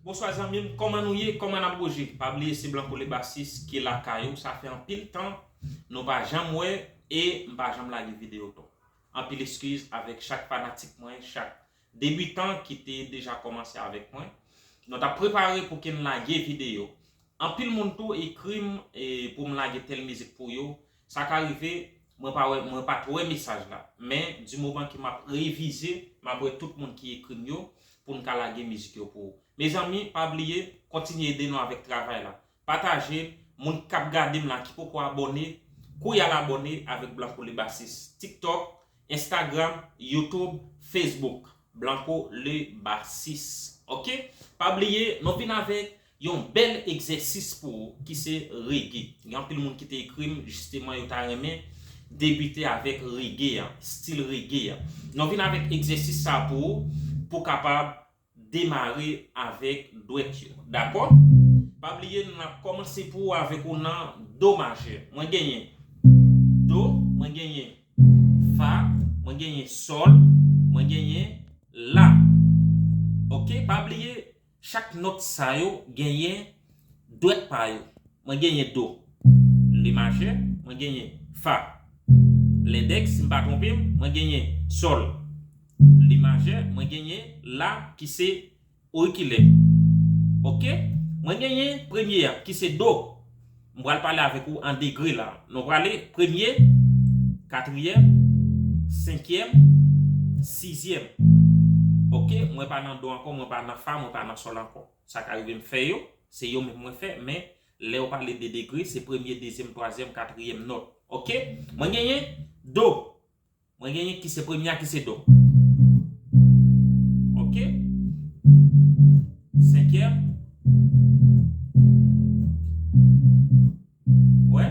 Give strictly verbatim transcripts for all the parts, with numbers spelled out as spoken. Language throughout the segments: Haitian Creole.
Bonswa zanmi m, kòman nou ye? Kòman n ap bouje? Pa bliye se Blanco le bassiste ki lakay ou. Sa fè anpil tan nou pa janm wè e m pa janm lage videyo tou. Anpil eskiz avèk chak fanatik mwen, chak debitan ki te deja kòmanse avèk mwen. Nou t ap prepare pou ke n lage videyo. Anpil moun tou ekri m e, pou m lage tèl mizik pou yo. Sa ka rive, mwen pa wè, mwen pa t wè mesaj la. Men, di moman ke m ap revize, m ap wè tout moun ki ekri m yo pou n ka lage mizik yo pou ou. Mezanmi, pa bliye, kontinye ede nou avèk travay la. Pataje, moun k ap gade m la ki poko abòne, kouri al abòne avèk Blanco le bassiste. TikTok, Instagram, YouTube, Facebook. Blanco le bassiste. Ok? Pa bliye, nou vin avèk yon bèl egzèsis pou ou ki se reggae. Gen anpil moun ki te ekri m, jisteman, yo ta renmen debite avèk reggae an, stil reggae an. Nou vin avèk egzèsis sa pou ou, pou kapab demare avèk dwèt yo. Dakò? Pa bliye, n ap kòmanse pou ou avèk ou nan do majè. Mwen genyen do, mwen genyen fa, mwen genyen sòl, mwen genyen la. Ok, pa bliye, chak nòt sa yo genyen dwèt pa yo. Mwen genyen do, li majè, mwen genyen fa, lendèks, si m pa twonpe m, mwen genyen sòl, li majè, mwen genyen la ki se orikilè. Ok? Mwen genyen premye a, ki se do. M pral pale avèk ou an degre la. Nou prale premye, katriyèm, senkyèm, sizyèm. Ok? Mwen pa nan do ankò, mwen pa nan fa, mwen pa nan sòl ankò. Sa ka rive m fè yo, se yo menm mwen fè, men lè yo pale de degre, se premye, dezyèm, twazyèm, katriyèm nòt. Ok? Mwen genyen do. Mwen genyen ki se premye a ki se do. Ok? Senkyèm. Wè?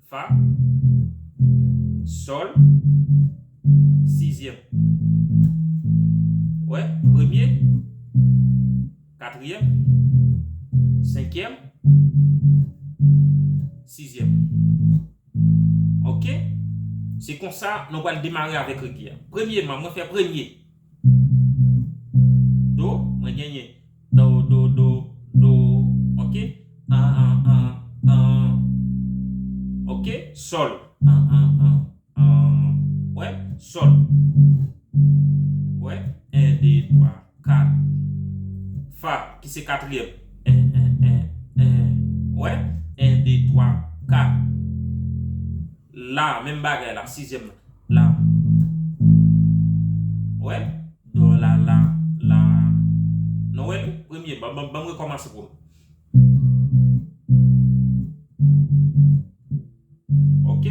Fa. Sòl. Sizyèm. Wè? Premye. Katriyèm. Senkyèm. Sizyèm. Ok? Se konsa nou pral demare avèk reggae a. Premyeman, mwen fè premye. Do, mwen genyen. Do, do, do, do. Ok? An, an, an, an. Ok? Sòl. An, an, an, an. Wè? Sòl. Wè? En, de, twa, kat. Fa, ki se katriyèm. En, en, en, en. Wè? En, de, twa, kat. La, menm bagay la, sizyèm la. La. Wè? Do, la, la, la. Nou wè li? Premye, ban, ban, ban m rekòmanse pou nou. Ok?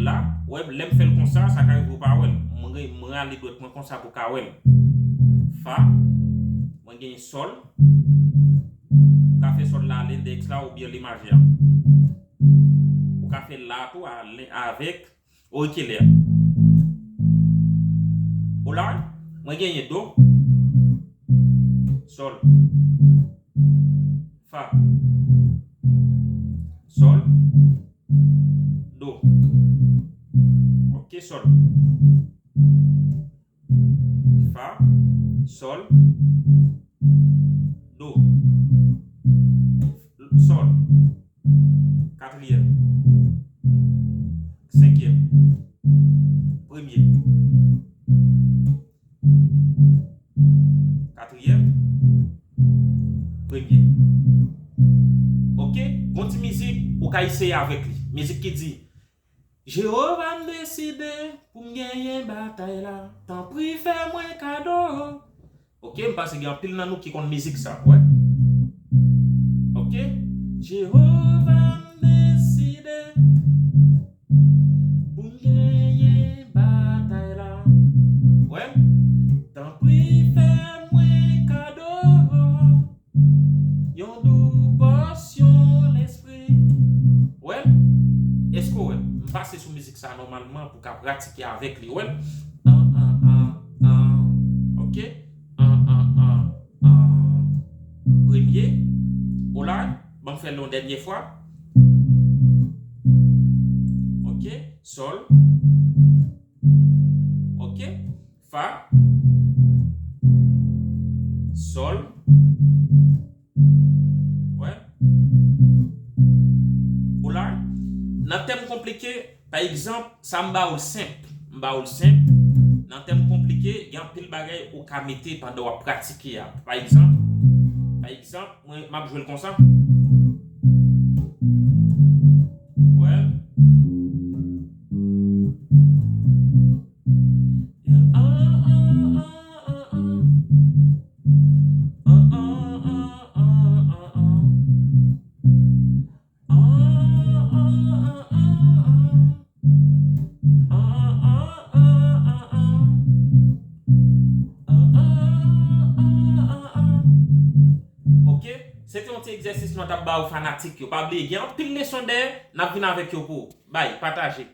La, wè, lè m fè l konsa, sa ka rive ou pa wè l. Mwen, mwen rale dwèt mwen konsa pou ka wè l. Fa, mwen genyen sòl. Ou ka fè sòl la, lendèks la, oubyen li majè a. Ou ka fè la tou, a, len-, avèk orikilè a. Ou la, mwen genyen do, sòl, fa, sòl, do. Ok, sòl. Fa, sòl, do, sòl, katriyèm, senkyèm, premye, katriyèm, premye. Ok, gon ti mizik ou ka eseye avèk li. Mizik ki di, Jewova, m deside pou m genyen batay la. Tanpri, fè mwen kado. Ok, m panse gen anpil nan nou ki konn mizik sa, wè. Ok, Jewova, m deside pou m genyen batay la. Wè, tanpri, fè mwen kado yon dou pòsyon lespri. Wè, èske w wè? M pase sou mizik sa nòmalman pou ka pratike avèk li, wè. An, an, an, an. Ok? An, an, an, an. Premye. Ou la, ban m fè l yon dènye fwa. Ok? Sòl. Ok? Fa, Ke, pa egzanp, sa m ba ou l senp. M ba ou l senp. Nan tèm konplike, gen anpil bagay ou ka mete pandan w ap pratike a. Pa egzanp, pa egzanp, mwen, m ap jwe l konsa. Wè. Ok, se te yon ti egzèsis mwen t ap ba ou fanatik yo. Pa bliye, gen anpil leson dèyè, n ap vin avèk yo pou ou. Bay, pataje.